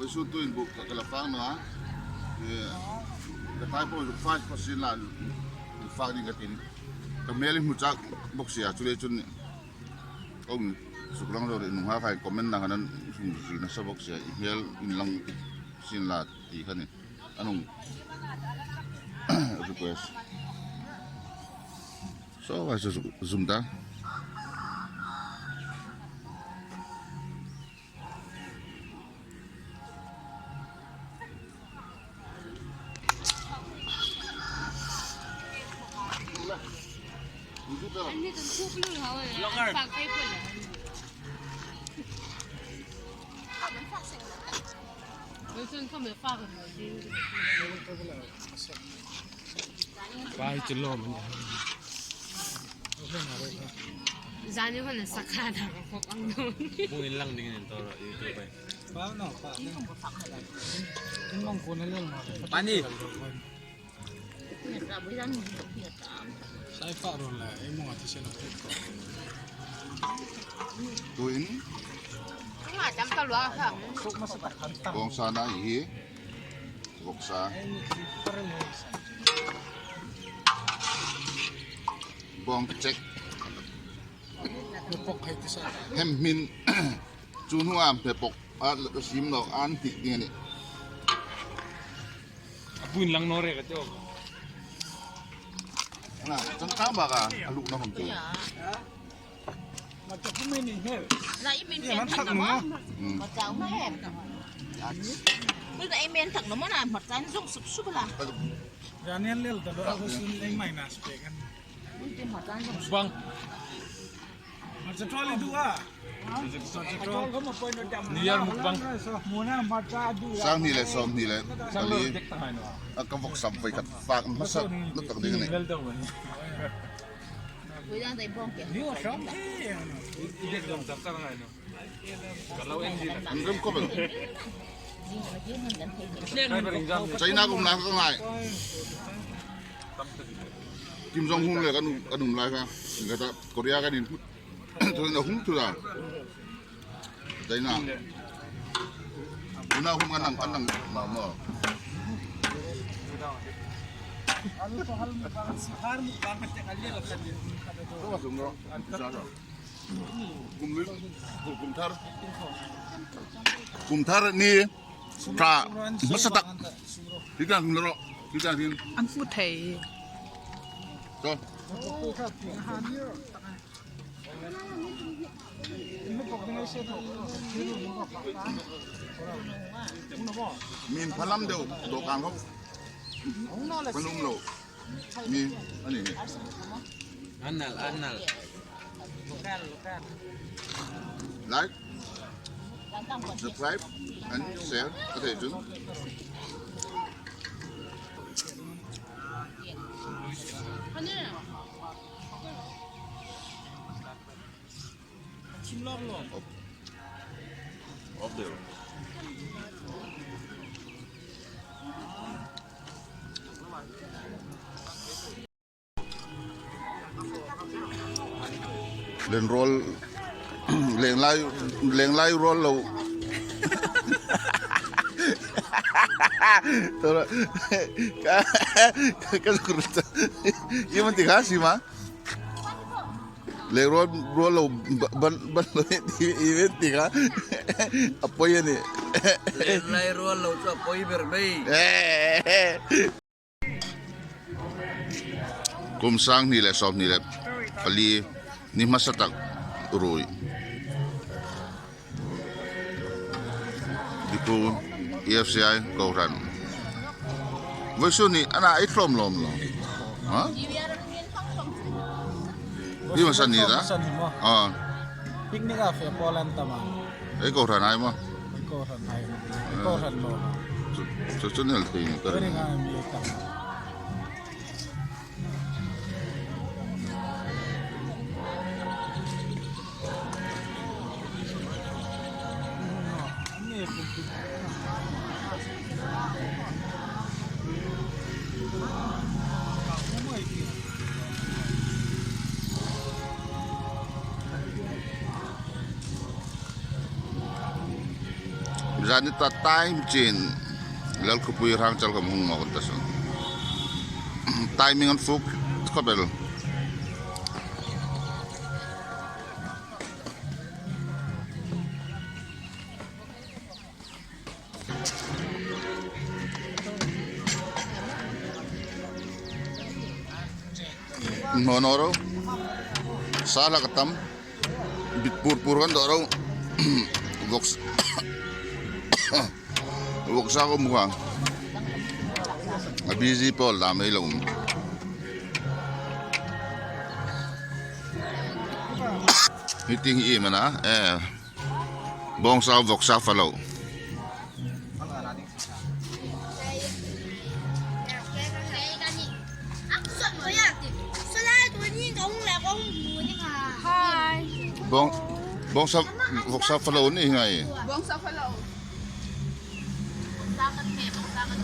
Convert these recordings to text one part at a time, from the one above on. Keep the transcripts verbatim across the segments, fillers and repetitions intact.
Su tuin buk ka la fak naw a. Eh, ka tai po zuk fak po sin la, fak ding ka tin. Ka hmel in hmu chak bok sia, chu le chun ni. Kong suk lang zo re, nunghak hai comment-a khan an hung zui nasa bok sia, i hmel inlang sin la ti kha ni. An hung request. So, a su zum ta. Pai chu lo man. Zani hon sakha da ko ang no. Bung in lang ding in to ro YouTube ai. Pa no, pa. In mang ko na lel ma. Pani. Sai pa ro la, ei mo ati se lo. Tuin. Nga tam ka lua kha. Kong sa na hi. Vawksa. Bawng chek. Hempok hai ti sa. Hem hmin. Chu hnu am hempok. A sim lo an ti ding a nih. A buin lang naw re ka ti. Na, chang chang bak a, a lukna hom chu. Hmarcha hum ei ni hmel. Na i min pen thak naw maw? Hmarcha um em. Bul da i min thak naw maw na, hmarcha in zong sup sup la. Zanian lel ta lo, a ko sun ei minus pe kan. Bang. Hmarcha trolley du a. Hmarcha trolley. Ni yar mukbang. Muna hmarcha du a. Sang hni le sawm hni le. Sang lo pali. Dek ta hai naw. A ka vawksa voi khat fak hmasa na tak ding a nih. Lel dau ni. An rem khawp el. China kum lai ka ngai. Kim Jong Un le kan um, kan um lai kha. Ka ta Korea kan in. Thu na hung thu la. China. Una hung an ang, an ang ma ma. Alu to hal mukbang, sahar mukbang ka tek a lel kan. Ko sum ro. Sa sa. Kum li, kum thar. Kum thar ni. Tra. Hmasa tak. Hi kan ro. Hi kan hin. An fu thei. So. Min phalam deu, do kan hok. Panum lo. Mi, ani ni. Anal, anal. Like, subscribe, and share. Okay, Jun. Off. Off there. Leng ruol, leng lai, leng lai ruol lo. Tora, ka, ka, ka, ka, i man ti kha si ma? Leng ruol, ruol lo, ba, ba, ba, lo, i, i man ti kha. A poi a nih. Leng lai ruol lo chu a poi ber mei. Eh. Kum sang hni le sawm hni le pali ni hmasa tak ruoi. Dikhu E F C I kohran. Vawisun ni ana ei tlawm lawm lo. Ha? Ni hmasa ni ta? Hmasa ni maw? Ah. Picnic a fe Poland ta ma. Ei kohran hai maw? Ei kohran hai. Ei kohran lo. Chu, chu, chu nel thei ni ka. Very nice, mi ta. Ani ta time chin Lalkhupui Rangchal khom hung mawk ta saw. Timing an fuk khop el. Hmu naw ro. Sala ka tam. Bit pur pur kan dawh ro. Vok s-, vok sa ko mu ka. A busy pawl dam ei lo. Meeting i mana, eh. Bawngsa voksa falo. Hi. Bawng, bawngsa voksa falo ni ngai. Bawngsa falo.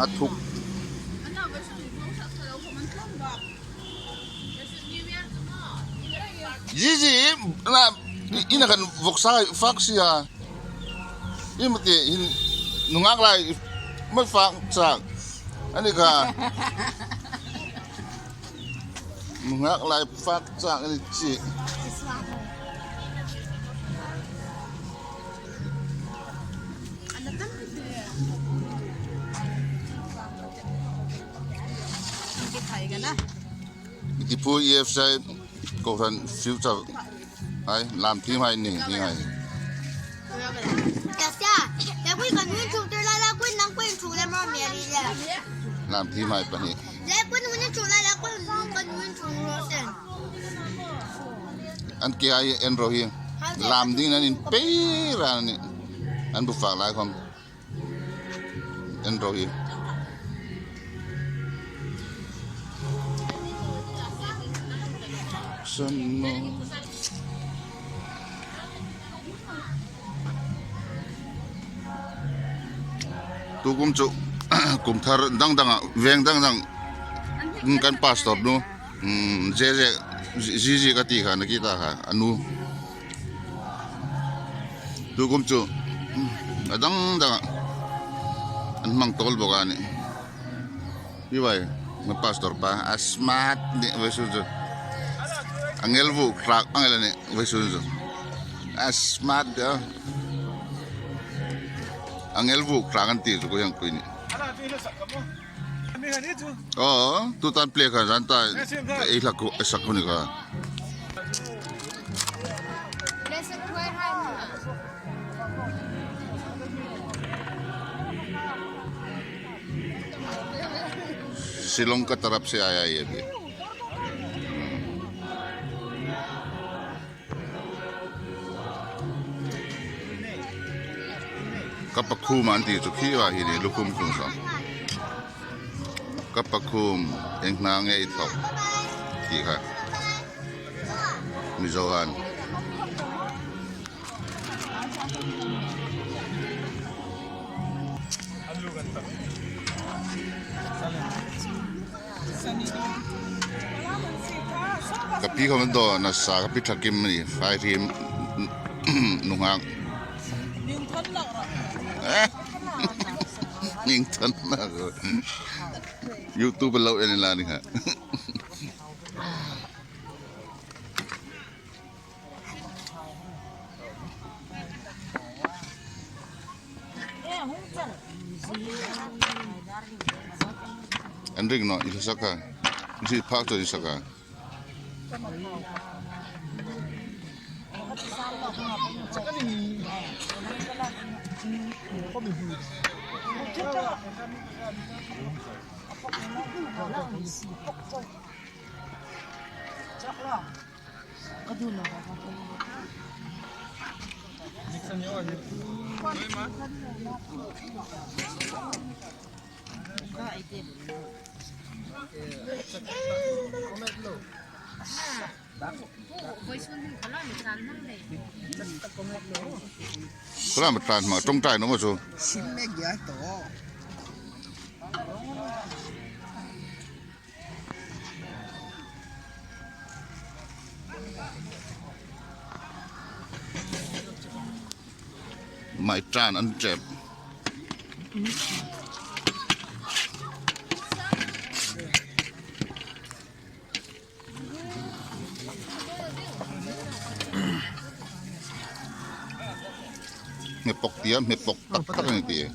A thuk. Zizi, na, ina kan voksa fak sia. Imo ti hin nunghak lai mai fak chak. Ani ka. Nunghak lai fak chak ani chi. Ti phu E F C kohran future. Hai, lam thim hai ni, ni hai. Lam thim hai pani. An ke ai en ro hi. Lam ding an inpei ra ni. An bu fak lai khom. En ro hi. San no. Tukum chu, kum thar dang danga, veng dang dang, kan pastor nu. Hmm, J J, J J ka ti kha, na ki ta kha, a nu. Tukum chu, a dang dang, an hmang tawl bawk a ni. Hi vai, ma pastor pa, a smart ni, vai su chu. A ngel vu, tlak, a ngel ni, vai su chu. A smart de. A ngel vu, tlak an ti chu, ko yang kui ni. Oh, tu tan play kha zan ta. Ei hlak ko, ei sak ko ni kha. Shillong ka tarap se aaya ye bhi. Ka pakhum an ti chu khi va hi ni lukhum khum sa. Ka pakhum eng hna ngei thok ti kha. Mizo han. Ka pi khom an dawt nasa, ka pi ṭha kim ni, fai rim nunghak. Eh? Ning than na ko. YouTube lo en la ni ha. An ring naw, i sak a. I phak chu i sak a. Khula ma tlan ma ṭawngṭai naw ma chu. Sim mek ya to. Mai tlan an chep. Hmepok tia, hmepok tak tak a ni ti.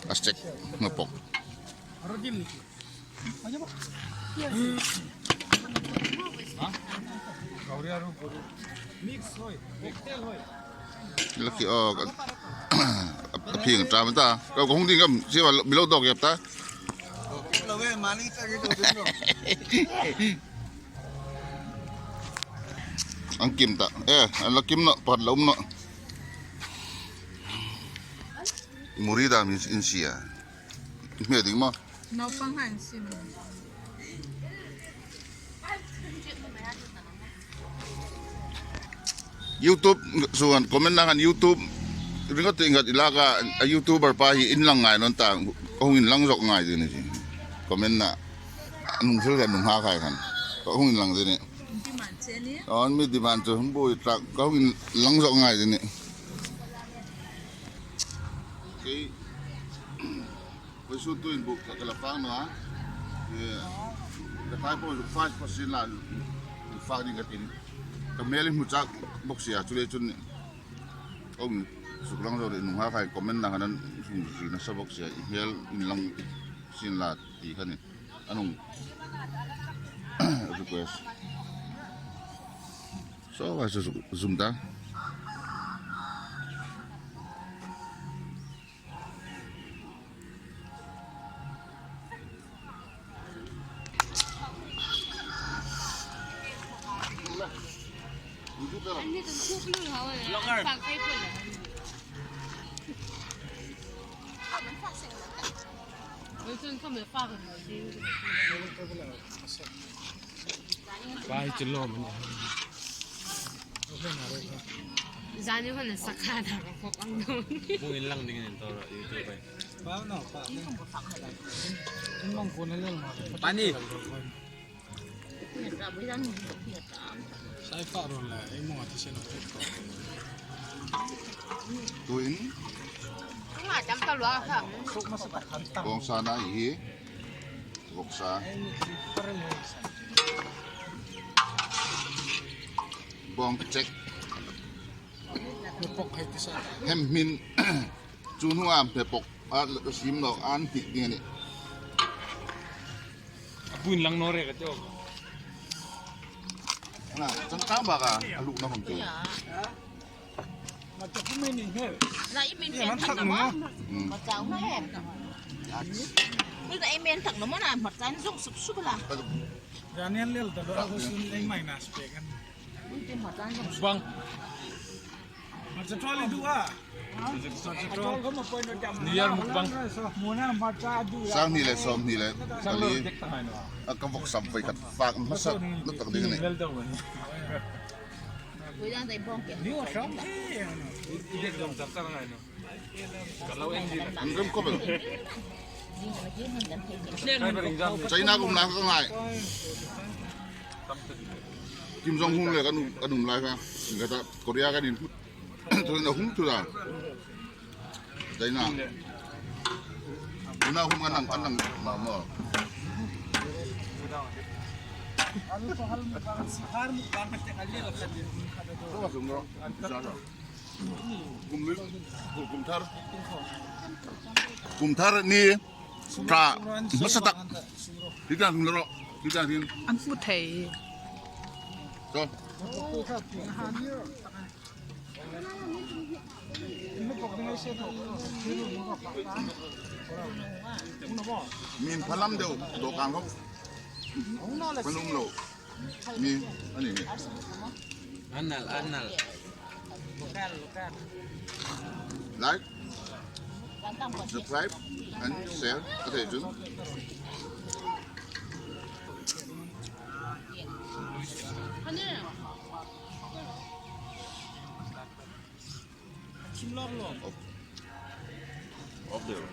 A sek hmepok. Laki o, a phing ṭam ta. Ka hung ding kam, si wa mi lo dok yap ta. An kim ta. Eh, an la kim naw, pat la um naw. Muri dam in, in sia. Hme ding maw? Naupang han sim. YouTube, so an comment na kan YouTube. Ringot ingat ilaka a YouTuber pa hi inlang ngai naw ta. Hung inlang zok ngai ding a nih. Comment na. Nung thil kan nung ha khai kan. Hung inlang ding a nih. Demand che ni. On mi demand chu hung bui tak. Hung inlang zok ngai ding a nih. Okay. Vawisun tuin buk ka la fak naw a. Eh, ka tai po zuk fak po sin la, fak ding ka tin. Ka hmel in hmu chak bok sia, chu le chun. Hung suk lang zo le nung ha khai comment na kan hung zi nasa bok sia, i hmel inlang sin la ti kha ni. A nung request. So, a zoom ta. Vai ci lawm a nih. Zani hon sakha da ko ang do. Hung inlang ding in tawra YouTube ai. Pani. Sai fa ro la, ei mo ati sen. Tuin. Bawngsa na hi. Bawngsa. Bawng chek. Hmepok hai ti sa. Hem hmin. Chu hnu am hmepok. A sim lo an ti ding a nih. A buin lang naw rek a ti aw. Na, changkang bak a, a lukna khom chu. Na i min pian thak naw maw? Hmm. Hmarcha um em. Hmarcha i min thak naw maw na, hmarcha in zong sup sup la. Daniel lel ta lo, a ko sun ei minus pe kan. Bang. Hmarcha trolley du a. Hmarcha trolley. Ni yar mukbang. Muna hmarcha du a. Sang hni le sawm hni le. Sang lo pali. Dek ta ngai naw. A ka vawk sam vai khat fak hmasa na tak ding a nih. Lel dau ni. Ni wa sam hi. I dek dam char char ngai naw. An rem khop el. China kum na ka ngai. Kim Jong Un le kan um, kan um lai kha. Ka ta Korea kan in. Thu na hung thu la. China. Huna hung an ang, an ang ma ma. Kum, kum thar, kum thar ni tra hmasa tak. Hi ta hung ro, hi ta hin. An fu thei. So. Min phalam deu, do kan hok. Panum lo. Ni, ani ni. Anal, anal. Like, subscribe, and share. Ate chun. Off. Off there.